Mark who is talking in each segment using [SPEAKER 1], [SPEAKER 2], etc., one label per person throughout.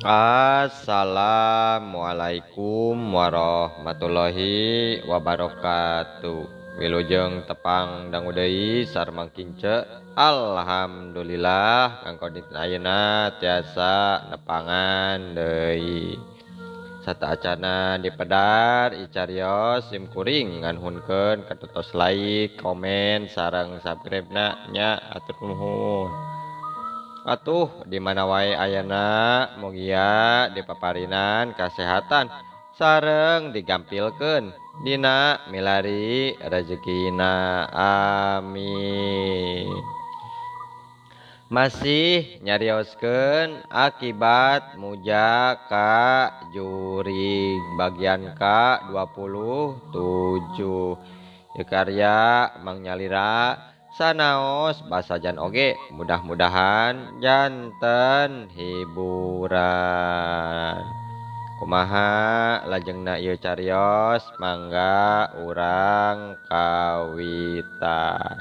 [SPEAKER 1] Assalamualaikum warahmatullahi wabarakatuh. Wilujeng tepang dangu deui sareng kince. Alhamdulillah kanggo dinten ayeuna tiasa nepangan deui. Sataacana dipedar icarios sim kuring nganhunkeun katutos like, komen, sareng subscribe-na nya atur nuhun. Atuh di mana wae ayana mugia dipaparinan kasehatan sareng digampilkeun dina milari rezekina, amin. Masih nyarioskeun akibat muja ka jurig bagian ka 27 ieu karya Mang Nyalira sanaos basajan oge mudah-mudahan janten hiburan. Kumaha lajengna ieu carios mangga urang kawitan.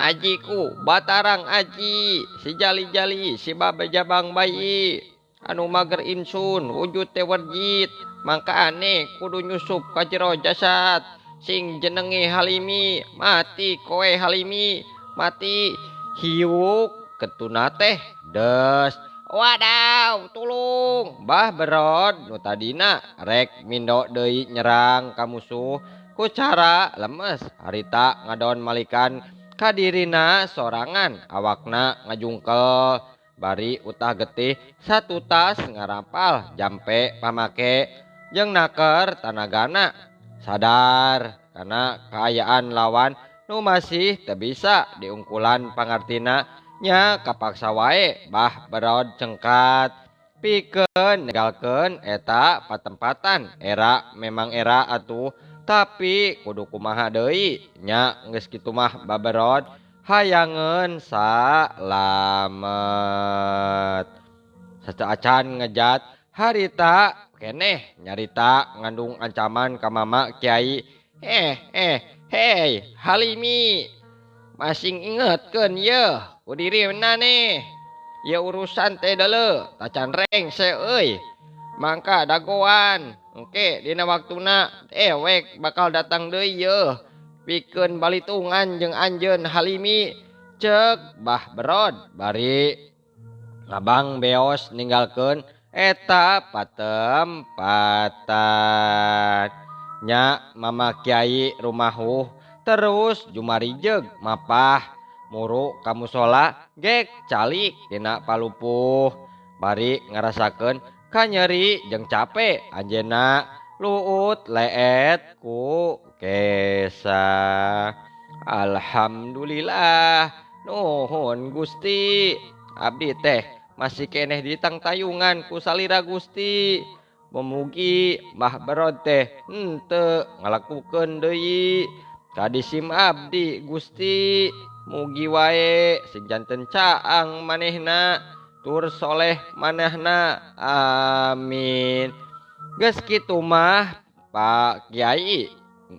[SPEAKER 1] Ajiku batarang aji si jali-jali si babe jabang bayi anu mager insun wujud teh werjit mangkaane kudu nyusup ka jero jasad sing jenenge Halimi mati kowe Halimi mati hiuk ketuna teh des wadaw tulung bah berod nu tadina rek mindo deui nyerang ka musuh ku cara lemes harita ngadon malikan kadirina sorangan awakna ngajungkel bari utah getih satutas ngarampal jampe pamake jeung naker tanagana sadar karena kaayaan lawan nu masih teu bisa diungkulan pangartina nya kapaksa wae bah berod cengkat pikeun ninggalkeun eta patempatan era memang era atuh tapi kudu kumaha deui nya geus kitu mah baberod hayangeun salamet sateuacan ngejat harita keneh nyarita ngandung ancaman ka mama kiai. Hei Halimi masing ingetkeun yeuh ku dirina nih ieu urusan teh deuleu tacan rengse euy mangka dagoan engke dina waktuna dewek bakal datang deui yeuh pikeun balitungan jeung anjeun Halimi ceuk bah berod bari ngabang beos ninggalkeun eta patempatan nya mama kiai rumahuh terus jumarijeg mapah muru ka musola gek calik dina palupuh bari ngarasakeun kanyeri jeung capek anjeunna luut leet ku kesa. Alhamdulillah nuhun Gusti abdi teh masih keneh ditangtayungan ku salira Gusti memugi Mbah Berod teh henteu ngalakukeun deui kadisim abdi Gusti mugi wae sing janten caang manehna tur soleh manehna amin. Geus kitu mah Pak Kiai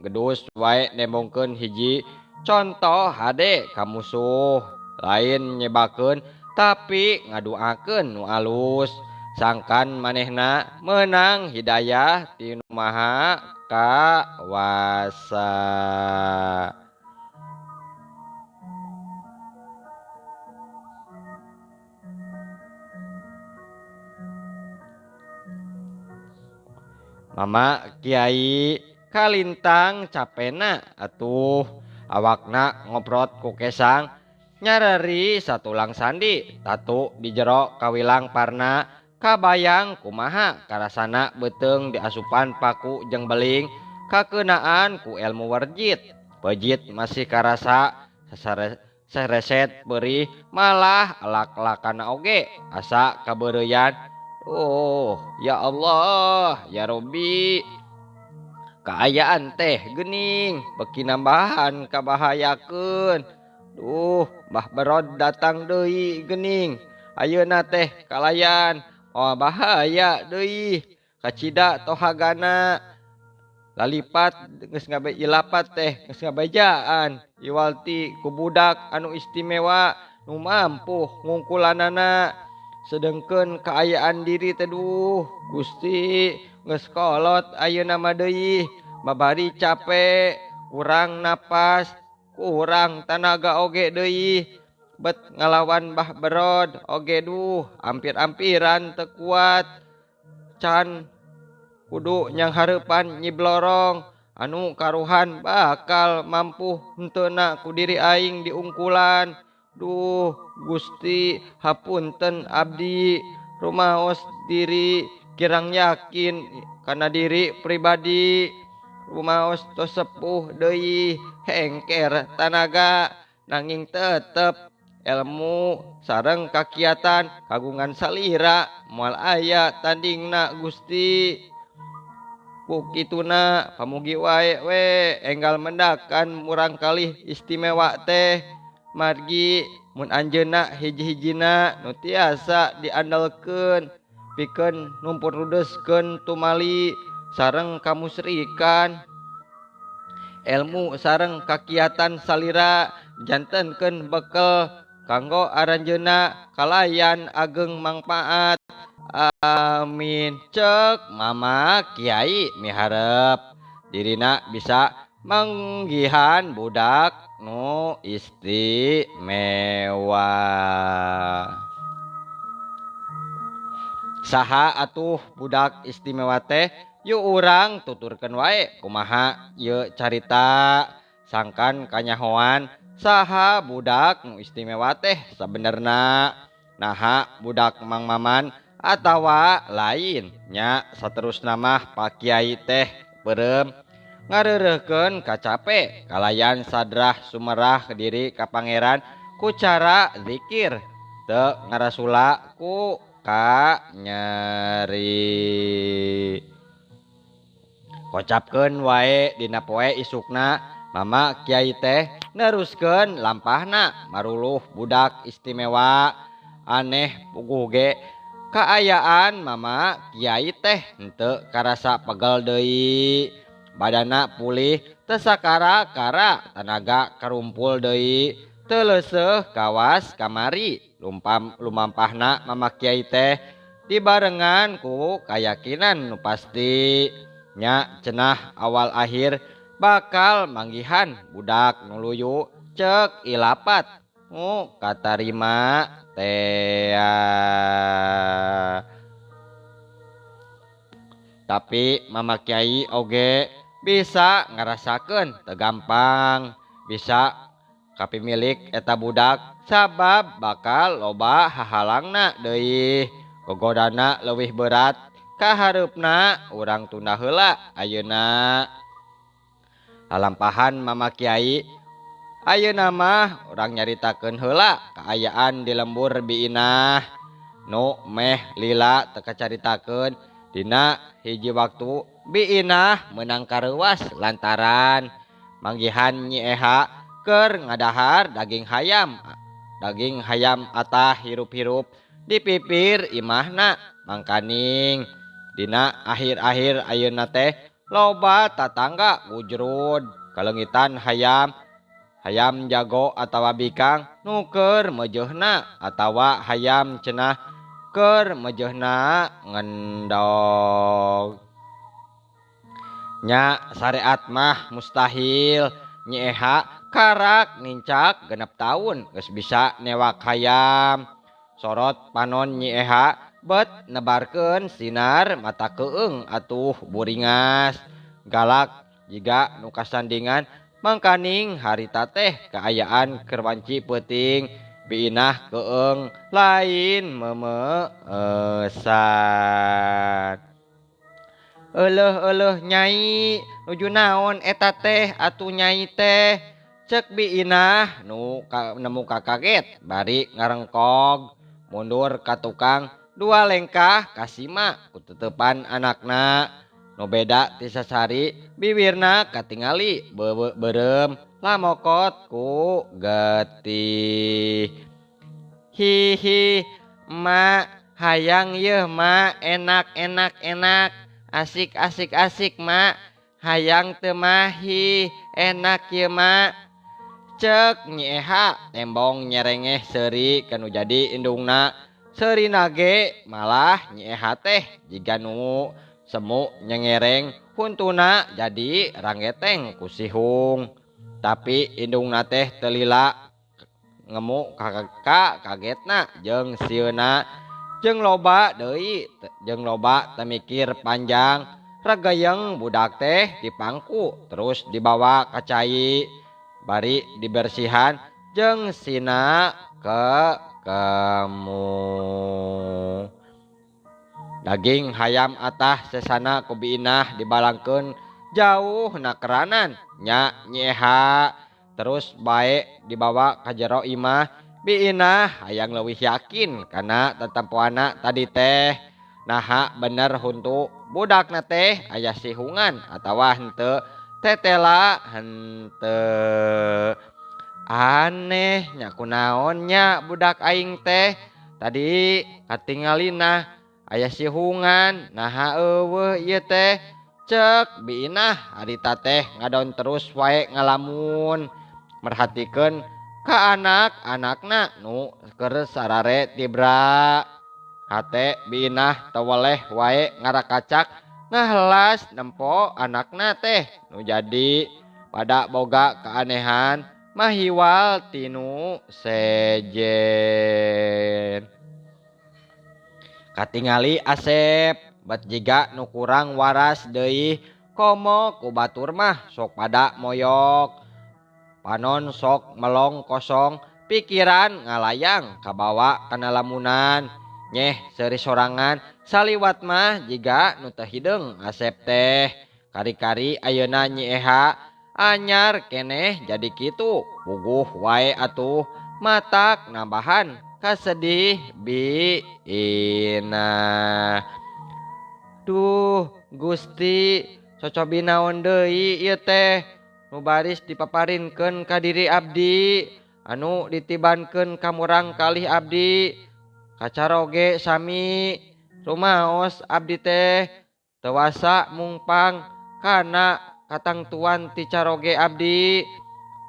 [SPEAKER 1] gedus wae nembongkeun hiji contoh hade ka musuh lain nyebakeun tapi ngaduakeun nu alus sangkan manehna menang hidayah ti nu Maha Kawasa. Mama Kiai kalintang capena atuh awakna ngoprot ku kesang nyareri satulang sandi tatu di jero kawilang parna kabayang kumaha karasana beuteung diasupan paku jeung beling kakeunaan ku ilmu werjit pejit masih karasa sareset perih malah alak-alakana oge asa kabeureuyan. Oh ya Allah ya Robbi kaayaan teh geuning beki nambahan kabahayakeun. Duh Mbah Berod datang deui geuning ayeuna teh kalayan oh bahaya deui kacida tohagana lalipat geus ngabe ilapat teh geus ngabejaan iwalti ku budak anu istimewa nu mampu ngungkulanana. Sedengkeun kaayaan diri teh duh Gusti geus kolot ayeuna mah deui babari capek kurang napas kurang tanaga oge deui bet ngalawan Bah Berod oge duh ampir-ampiran teu kuat can kudu nyanghareupan Nyi Blorong anu karuhan bakal mampu henteuna ku diri aing diungkulan. Duh Gusti hapunten abdi rumaos diri kirang yakin kana diri pribadi rumaos tos sepuh deui hengker tanaga nanging tetep ilmu sareng kakiatan kagungan salira moal aya tandingna Gusti. Ku kituna pamugi wae we enggal mendakan murang kalih istimewa teh margi mun anjeunna hiji-hijina nu tiasa diandalkeun pikeun numpurudeskeun tumali sareng kamusrikan ilmu sareng kakiatan salira jantenkeun bekel kanggo aranjeunna kalayan ageng mangpaat. Amin. Cek Mama Kiai miharep dirina bisa manggihan budak nu istimewa. Saha atuh budak istimewa teh? Yuk urang tuturkeun wae kumaha ieu carita sangkan kanyahoan saha budak nu istimewa teh sabenerna. Naha budak Mang Maman atawa lain nya saterusna mah Pak Kiai teh beureum ngareureuhkeun kacape kalayan sadrah sumerah diri ka pangeran ku cara zikir teu ngarasula ku ka nyeri. Kocapkeun wae dina poe isukna Mama Kiai teh neruskeun lampahna maruluh budak istimewa. Aneh puguh ge kaayaan Mama Kiai teh henteu karasa pegel deui. Badana pulih teu sakara-kara tanaga karumpul deui teu leuseuh kawas kamari. Lumampahna Mama Kiai teh dibarengan ku kayakinan nu pasti nya cenah awal akhir bakal manggihan budak nu luyu cek ilapat nu katarima tea. Tapi Mama Kiai oge bisa ngarasakeun teu gampang bisa kapimilik eta budak sabab bakal loba hahalangna deui gogodana leuwih berat kahareupna urang tunda heula ayeuna. Lalampahan Mama Kiai ayeuna mah urang nyaritakeun heula kaayaan di lembur Biinah nu meh lila teu kacaritakeun. Dina hiji waktu Biinah meunang kareuwas lantaran manggihan Nyi Eha keur ngadahar daging hayam atah hirup-hirup di pipir imahna. Mangkaning dina akhir-akhir ayeuna teh loba tatangga gujrud kalengitan hayam jago atawa bikang nu keur mejeuhna atawa hayam cenah keur mejeuhna ngendog. Nya syariat mah mustahil Nyi Eha karak nincak 6 tahun geus bisa newak hayam. Sorot panon Nyi Eha bet nebarkeun sinar mata keung atuh buringas galak jiga nu kasandingan. Mangkaning harita teh kaayaan keur wanci peuting Biinah keung lain memeesan. Euleuh-euleuh nyai nuju naon eta teh atuh nyai teh cek Biinah nu nemu kakaget bari ngarengkog mundur ka tukang 2 lengkah kasima ku tetepan anakna nu beda ti sasari bibirna katingali beureum lamokot ku getih. Hihi mak hayang yeuh mak enak enak enak asik asik asik mak hayang teu mahi enak yeuh mak cek Nyi Eha tembong nyerengeh seuri kanu jadi indungna Seurina ge malah Nyi Eha teh jiga nu semu nyengereng huntuna jadi ranggeteng ku sihung. Tapi indungna teh teu lila ngemu ka kagetna jeung sieuna jeung loba deui jeung loba teu mikir panjang regeyeng budak teh dipangku terus dibawa ka cai bari dibersihan jeung sina ke kemu. Daging hayam atah sesana ku Bi Inah dibalangkeun jauh na keranan nya Nyi Eha terus bae dibawa ka jero imah. Bi Inah hayang leuwih yakin kana tetempoanna tadi teh naha bener huntu budakna teh aya sihungan atawa henteu tetela henteu. Aneh nya kunaon nya budak aing teh tadi katingalina aya sihungan naha eueuh ieu teh cek Bi Inah harita teh ngadon terus wae ngalamun merhatikeun ka anak-anakna nu keur sarare tibra. Hate Bi Inah teu weleh wae ngarakacak ngahelas nempo anakna teh nu jadi pada boga keanehan mahiwal tinu sejen. Katingali Asep bet jiga nu kurang waras deui komo ku batur mah sok pada moyok. Panon sok melong kosong pikiran ngalayang kabawa kana lamunan. Nyeh seuri sorangan saliwat mah jiga nu teu hideung Asep teh. Kari-kari ayeuna Nyi Eha anyar keneh jadi kitu puguh wae atuh matak nambahan kasedih Bi Inah. Duh Gusti cocobi naon deui ieu teh nu baris dipaparinkeun ka diri abdi anu ditibankeun ka murang kalih abdi kacaroge sami rumaos abdi teh teu wasa mungpang kana katangtuan ti caroge abdi.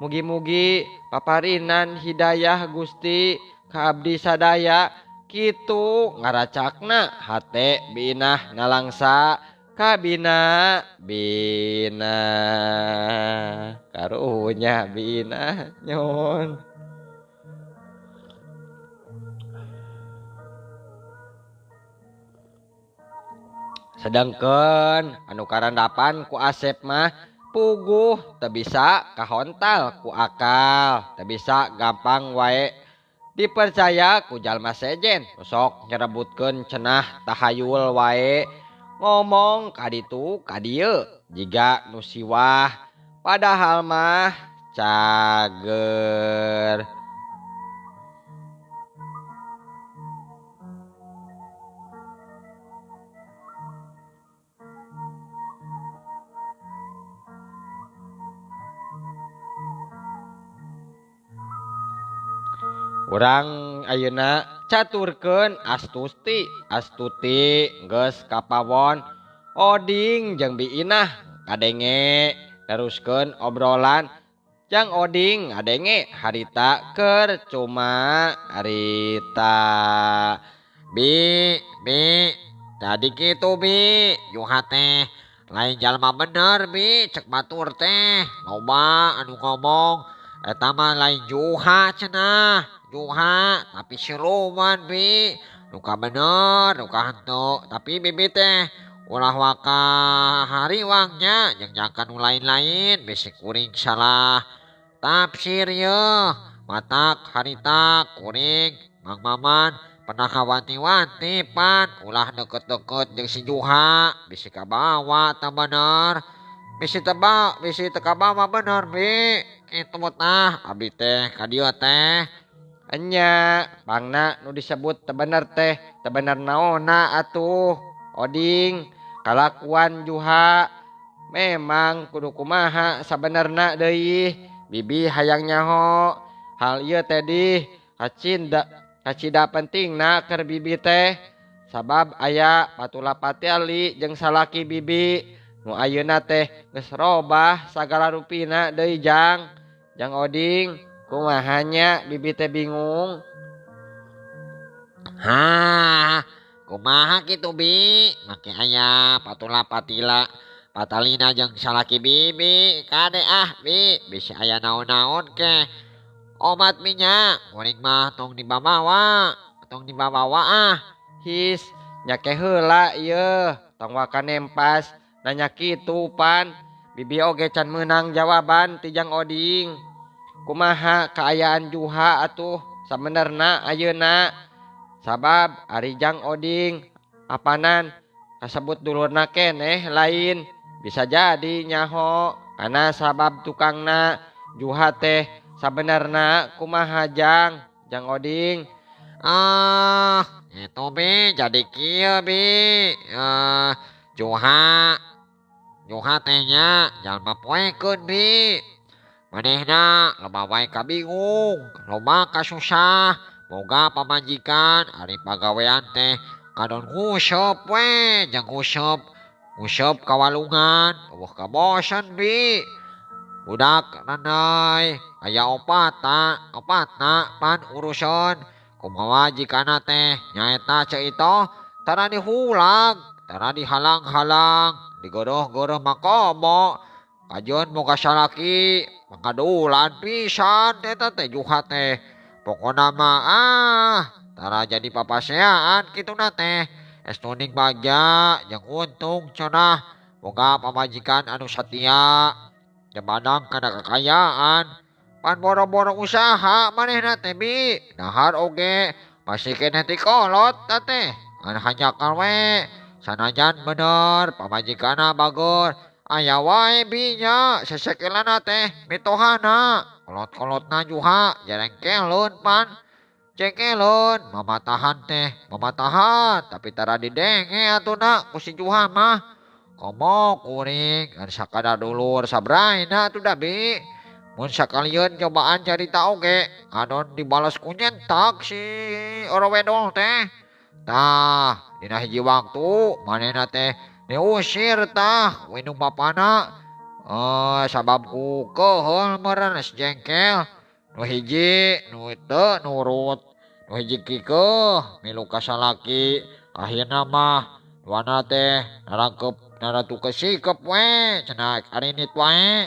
[SPEAKER 1] Mugi-mugi paparinan hidayah Gusti ka abdi sadaya. Kitu ngaracakna hate Bi Inah nalangsa kabina bina. Karunya Bi Inah nyun. Sedangkeun anu karandapan ku Asep mah puguh teu bisa kahontal ku akal, teu bisa gampang wae dipercaya ku jalma sejen. Sok nyerebutkeun cenah tahayul wae ngomong ka ditu ka dieu jiga nu siwah padahal mah cager. Urang ayeuna caturkeun Astuti, Astuti geus kapawon Oding jeung Bi Inah kadenge teruskeun obrolan jang Oding ngadenge harita keur cuma harita.
[SPEAKER 2] Bi, Bi, tadi kitu Bi, Juha teh lain jalma bener Bi, cek batur teh loba anu ngomong eta mah lain Juha cenah. Juha tapi siluman Bi, luka bener luka henteu tapi bibi teh ulah waka hariwangnya jeung jangka nu lain-lain bisi kuring salah tafsir yeuh matak harita kuring Mang Maman pernah kawanti-wanti pan ulah deket-deket jeung si Juha bisi kabawa teu bener bisi tebak bisi teu kabawa bener Bi kitu tah abdi teh ka dieu teh.
[SPEAKER 1] Enya pangna nu disebut teu bener teh teu bener naonna atuh Oding kalakuan Juha memang kudu kumaha sabenerna deui bibi hayang nyaho hal ieu teh dih kacida pentingna keur bibi teh sabab aya patula patiali jeung salaki bibi nu ayeuna teh geus robah sagala rupina deui jang jang Oding kumaha nya bibi teh bingung.
[SPEAKER 2] Hah, kumaha kitu bi? Make aya patula patila patalina jeung salaki bibi kade ah bi, bisi aya naon-naon ke. Obat minyak kuring mah tong dibawa, tong dibawa ah.
[SPEAKER 1] His, nya ke heula ieu, tong waka nempas nanya kitu pan. Bibi oge can meunang jawaban ti Jang Oding. Kumaha kaayaan Juha atuh sabenerna ayeuna? Sabab ari Jang Oding apanan kasebut dulurna keneh lain, bisa jadi nyaho karena sabab tukangna Juha teh sabenerna kumaha Jang? Jang Oding.
[SPEAKER 2] Ah, itu bi jadi kieu bi. Juha Juha teh nya jalma poekeun bi. Manehna loba wae kabingung, loba kasusah, boga pamajikan ari pagawean teh kadon nguseup we jeung nguseup, nguseup ka walungan, eueuh kabosen bi. Budak randai aya opatna pan urusan. Kumaha jikana teh nyaeta Ceu Itoh tara dihulag, tara dihalang-halang, digoroh-goroh makomo. Kajeun boga salaki makadulan pisan eta teh Juha teh. Pokona mah ah tara jadi papaseaan kituna teh. Estuning bagja jeung untung cenah boga pamajikan anu satia, jamanang kana kekayaan. Pan boro-boro usaha manehna teh bi, dahar oge masih keneh ti kolot ta teh. Ngan hanjakal we, sanajan bener pamajikanna bageur, aya wae bi nya sesekelana teh mitohana. Kolot-kolotna Juha jarengkeleun pan. Cengkeleun mamatahan teh, mamatahan tapi tara didenge atuna ku si Juha mah. Komo kuring ngan sakadar dulur sabraina atuh da bi. Mun sakalieun cobaan carita oge adon dibales ku nyentak si orowedol teh. Tah dina hiji waktu manehna teh diusir tah ku indung bapana. Sabab ku keuheul meureun jengkel. Nu hiji nu teu nurut, nu hiji kikeuh milu ka salaki. Akhirna mah duana teh narangkep naratu kesikep we cenah arinit wae.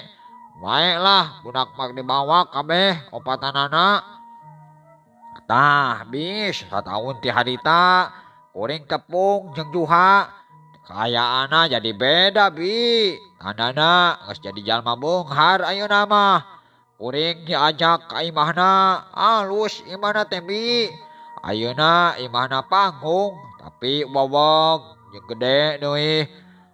[SPEAKER 2] Baiklah budak mah dibawa kabeh opatanana. Tah bis sataun ti harita kuring tepung jeung Juha. Kaayaanna jadi beda bi. Tandana geus jadi jalma beunghar ayeuna mah. Kuring diajak ka imahna, alus imahna teh bi. Ayeuna imahna panggung tapi weweg jeung gede deui.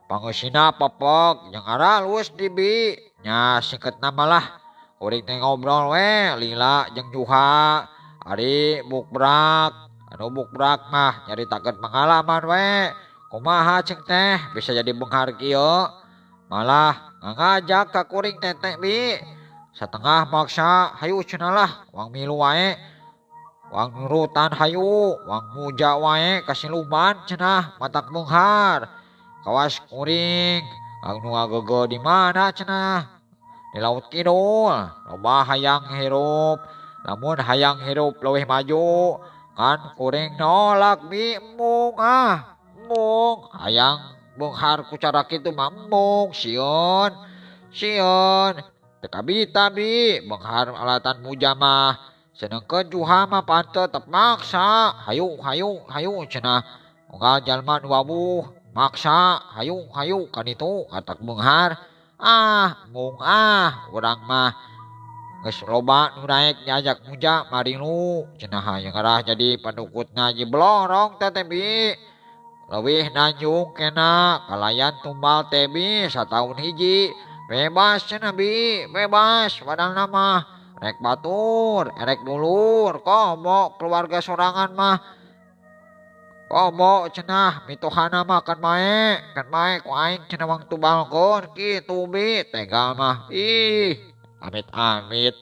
[SPEAKER 2] Pangeusina pepek jeung aralus di bi. Nya singketna malah kuring teh ngobrol we lila jeung Juha. Ari bukbrak, anu bukbrak mah nyaritakeun pengalaman we. Kumaha ceng teh bisa jadi beunghar kieu. Malah ngajak ka kuring teh teh bi. Satengah maksa hayu cenah lah wang milu wae. Wang nurutan hayu, wang muja wae ka siluman cenah matak beunghar. Kawas kuring anu ngagegeu di mana cenah? Di laut kidul, loba hayang hirup. Lamun hayang hirup leuwih maju, kan kuring nolak bi embung ah, embung. Hayang beunghar ku cara kitu mah embung, sieun, sieun. Teu kabita bi beunghar alatan muja mah. Sedengkeun Juha mah panteu teu maksa, hayu hayu hayu cenah. Unggal jalma nu wawuh maksa hayu hayu kanitu katak beunghar. Ah, mung ah, urang mah geus loba nu naek diajak muja marilu cenah hayang ngarah jadi pandukutna ji blorong teh teh bi. Leuwih nanjung kena kalayan tumbal teh bi sataun hiji. Bebas cenah bi, bebas padahal mah rek batur, erek dulur, komo keluarga sorangan mah. Komo cenah mitohana mah kan mae ku aing cenah wang tubalkeun kitu bi tega mah. Ih, amit-amit.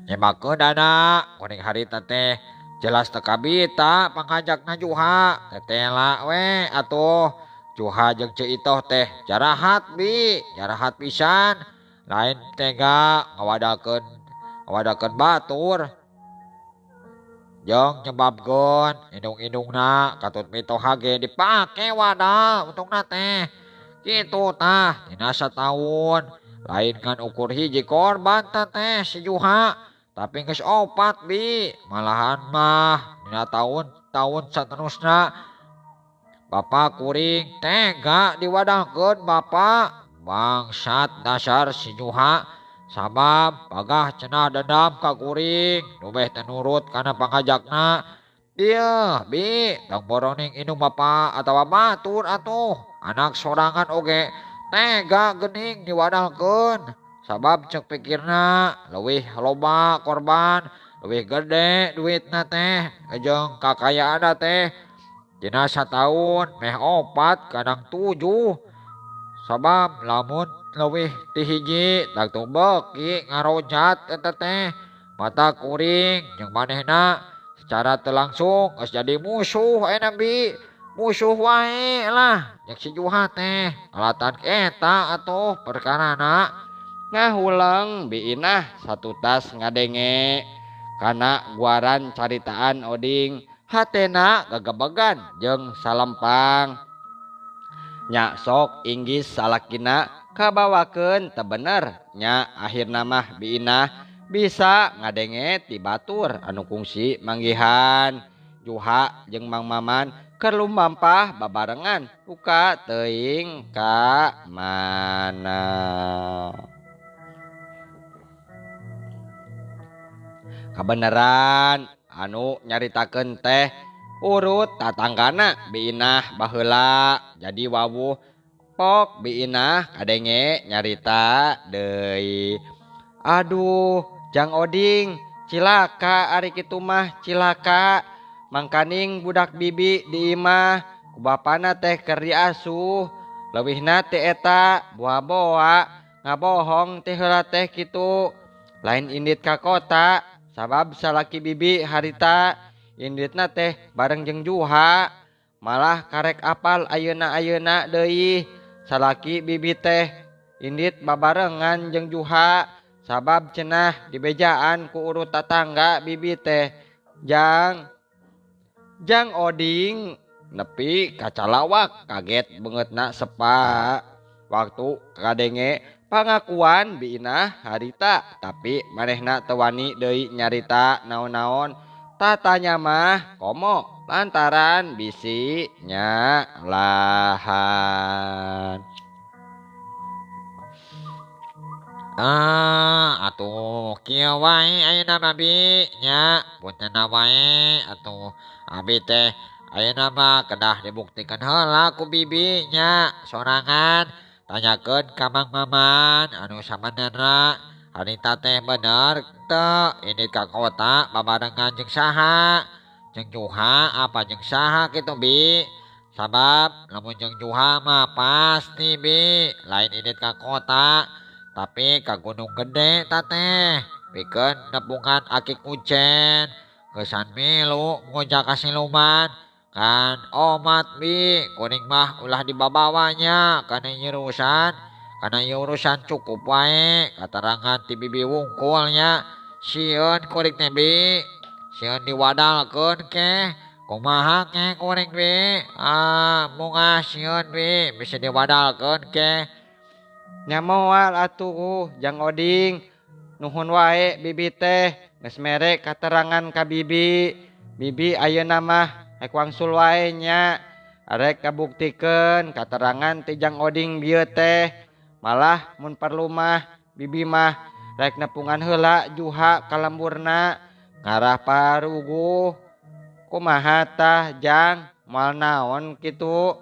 [SPEAKER 2] Nyebakeun dana kuring harita teh jelas teu kabita pangajakna Juha. Tetela we atuh Juha jeung Ceu Itoh teh jarahat bi, jarahat pisan. Lain tega ngawadakeun batur. Jeung nyebabkeun indung-indungna katut mitoha ge dipake wadah untungna teh. Kitu tah dina sataun lain ngan ukur hiji korban teh si Juha tapi geus opat bi malahan mah dina taun-taun saterusna bapak kuring tega diwadahkeun bapak bangsat dasar si Juha sabab pagah cenah dendam ka kuring nu beh teu nurut kana pangajakna. Dieu bi tong boroning indung bapak atawa batur atuh anak sorangan oge tega geuning diwadahkeun sabab ceuk pikirna leuwih loba korban leuwih gede duitna teh jeung kakayaanna teh dina sataun meh opat kadang 7 sabab lamun leuwih ti hiji tangtu beuki ngarojat eta teh mata kuring jeung manehna secara teu langsung geus jadi musuh ayeuna bi musuh wae lah jeung si Juha teh alatan eta atuh perkarana.
[SPEAKER 1] Ngahuleng Bi Inah satutas ngadenge kana guaran caritaan Oding hatena gagebegan jeung salempang. Nya sok inggis salakina kabawakeun teu bener nya akhirna mah Bi Inah bisa ngadenge ti batur anu kungsi manggihan. Juha jeung Mang Maman keur lumampah babarengan duka teuing ka mana. Kabeneran anu nyaritakeun teh urut tatanggana Bi Inah baheula jadi wawuh pok Bi Inah kadenge nyarita deui. Aduh Jang Oding cilaka ari kitu mah cilaka mangkaning budak bibi di imah ku bapana teh keur diasuh leuwihna ti eta boa-boa ngabohong teh heula teh kitu lain indit ka kota sabab salaki bibi harita inditna teh bareng jeung Juha malah karek apal ayeuna-ayeuna deui salaki bibi teh indit babarengan jeung Juha sabab cenah dibejaan ku urut tatangga bibi teh jang Jang Oding nepi kacalawak kaget beungeutna sepa waktu kadenge pangakuan Bi Inah harita tapi manehna teu wani deui nyarita naon-naon tatanya mah komo lantaran bisi nyalahan.
[SPEAKER 2] Ah atuh kieu wae ayeuna mah bi nya puntenna wae atuh abi teh ayeuna mah kedah dibuktikan heula ku bibi nya sorangan tanyakeun ka Mang Maman anu sabenerna harita teh bener teu indit ka kota babarengan jeung saha jeung Juha apa jeung saha kitu bi sabab lamun jeung Juha mah pasti bi lain indit ka kota tapi ka Gunung Gede ta teh pikeun nepungan akik ucen kesan milu ngojak ka siluman kan omat bi kuring mah ulah dibabawanya kana urusan kana urusan cukup wae katerangan ti bibi wungkulnya sieun kuring teh bi sieun diwadalkeun ke kumaha ke kuring bi ah mungah sieun bi bisa diwadalkeun ke.
[SPEAKER 1] Nya moal atuh Jang Oding nuhun wae bibi teh geus mere katerangan ka bibi. Bibi ayeuna mah rek wangsul wae nya arek kabuktikeun katerangan ti Jang Oding bieu teh malah mun perlu mah bibi mah rek nepungan heula Juha ka lemburna ngarah paruguh. Kumaha tah Jang moal naon kitu?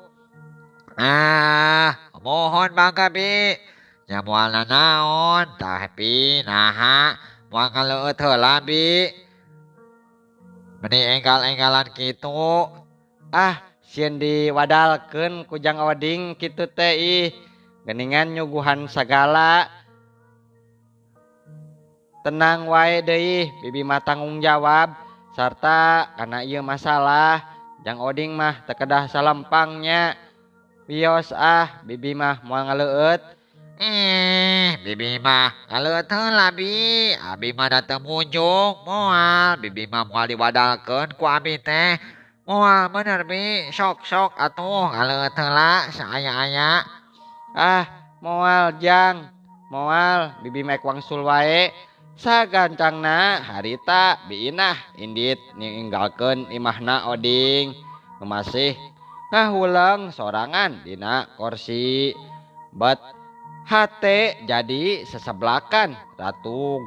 [SPEAKER 2] Ah mohon mangga bi nya moal nanaon tapi naha moal ngaleueut heula bi meni enggal-enggalan kitu.
[SPEAKER 1] Ah sieun diwadalkeun ku Jang Oding kitu teh ih geuningan nyuguhan sagala. Tenang wae deui bibi mah tanggung jawab sarta kana ieu masalah Jang Oding mah teu kedah salempangnya. Bios ah bibi mah moal ngaleueut
[SPEAKER 2] Bibi mah ngaleueut heula bi, abi mah da teu munjung moal, bibi mah moal diwadalkeun ku abi teh. Moal bener bi, sok-sok atuh ngaleueut heula saaya-aya.
[SPEAKER 1] Ah, moal jang, moal bibi mah wangsul wae. Sagancangna harita Bi Inah indit ninggalkeun imahna Oding nu masih ngahuleng sorangan dina korsi. Bet hate jadi seseblakan ratug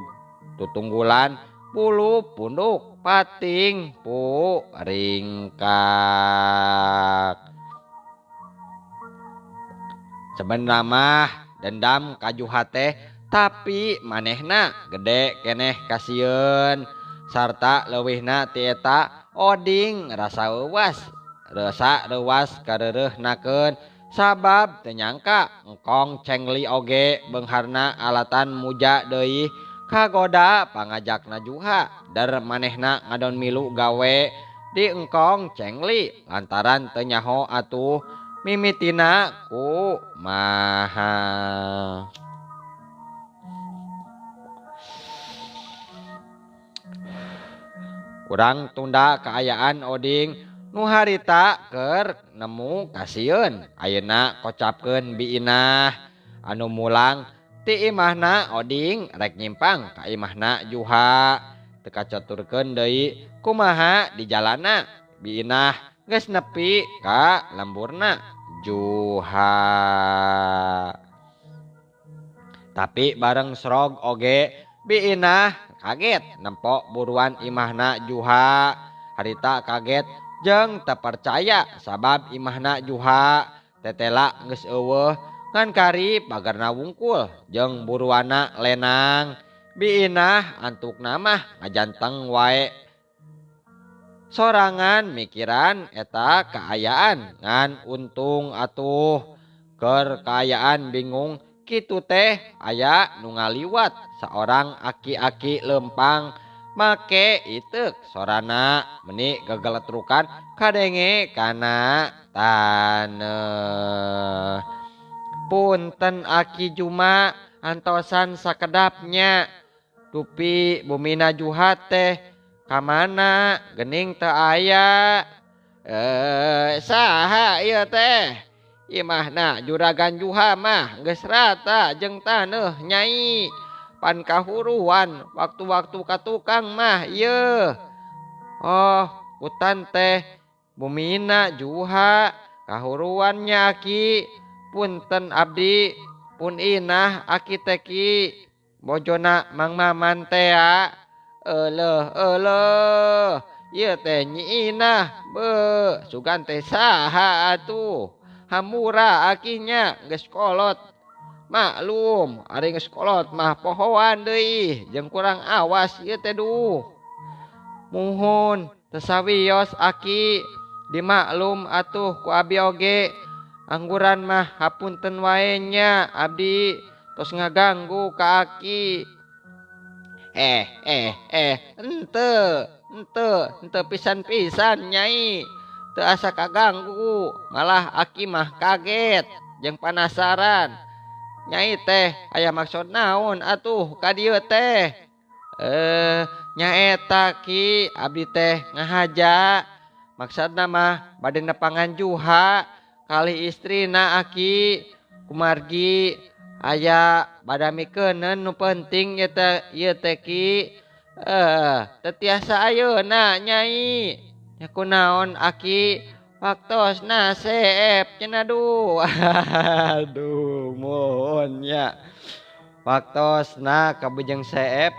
[SPEAKER 1] tutunggulan bulu punduk pating puringkak. Sebenarnya mah dendam ka Juha teh, tapi manehna gede keneh kasieun sarta leuwihna ti eta Oding rasa euwas rasa reuwas kareureihnakeun sabab teu nyangka engkong Cengli oge beungharna alatan muja deui kagoda pangajakna Juha dar manehna ngadon milu gawe di engkong Cengli lantaran teu nyaho atuh mimitina ku maha. Urang tunda kaayaan Oding nu harita keur nemu kasieun ayeuna kocapkeun Bi Inah anu mulang ti imahna Oding rek nyimpang ka imahna Juha. Teu kacaturkeun deui kumaha di jalana Bi Inah geus nepi ka lemburna Juha. Tapi bareng srog oge Bi Inah kaget nempok buruan imahna Juha. Harita kaget jeung teu percaya sabab imahna Juha tetela geus eueuh ngan kari pagarna wungkul jeung buruanna lenang. Bi Inah antukna mah ngajanteng wae sorangan mikiran eta kaayaan ngan untung atuh keur kaayaan bingung kitu teh aya nu ngaliwat saorang aki-aki lempang make iteuk sorana meni gegeletrukan kadenge kana taneuh. Punten Aki Juma antosan sakedapnya dupi bumina Juha teh kamana gening teu aya. Saha ieu teh? Imahna juragan Juha mah geus rata jeung taneuh nyai. Pan kahuruan waktu-waktu ka tukang mah ieu. Oh, hutan teh bumina Juha kahuruannya Aki. Punten abdi pun Inah Aki teh ki. Bojona Mang Maman teh ya. Eleuh eleuh ieu teh Nyi Inah beuh sugan teh saha atuh. Hamura akinya geus kolot. Maklum ari geus kolot mah pohoan deui jeung kurang awas ieu teh duh. Muhun teu sawios aki dimaklum atuh ku abi oge. Angguran mah hapunten wae nya abdi tos ngaganggu ka aki. Henteu henteu pisan-pisan nyai. Teu asa kaganggu, malah aki mah kaget jeung panasaran. Nyai teh aya maksud naon atuh ka dieu teh? Nyaeta ki abdi teh ngahaja. Maksudna mah bade nepangan Juha kali istrina aki kumargi aya badamikeuneun nu penting ieu teh ieu teh ki. Teu tiasa ayeuna nyai. Nya kunaon aki waktosna seep cenah duh. Aduh mohon nya. Waktosna kabujeng seep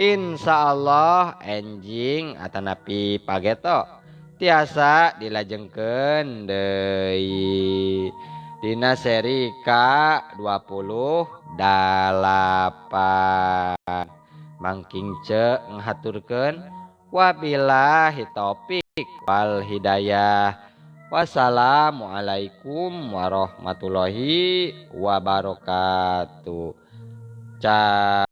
[SPEAKER 1] insyaallah enjing atanapi pageto tiasa dilajengkeun deui dina seri K28. Mangking ce ngahaturkeun wabillahi taufik wal hidayah. Wassalamualaikum warahmatullahi wabarakatuh. Ca.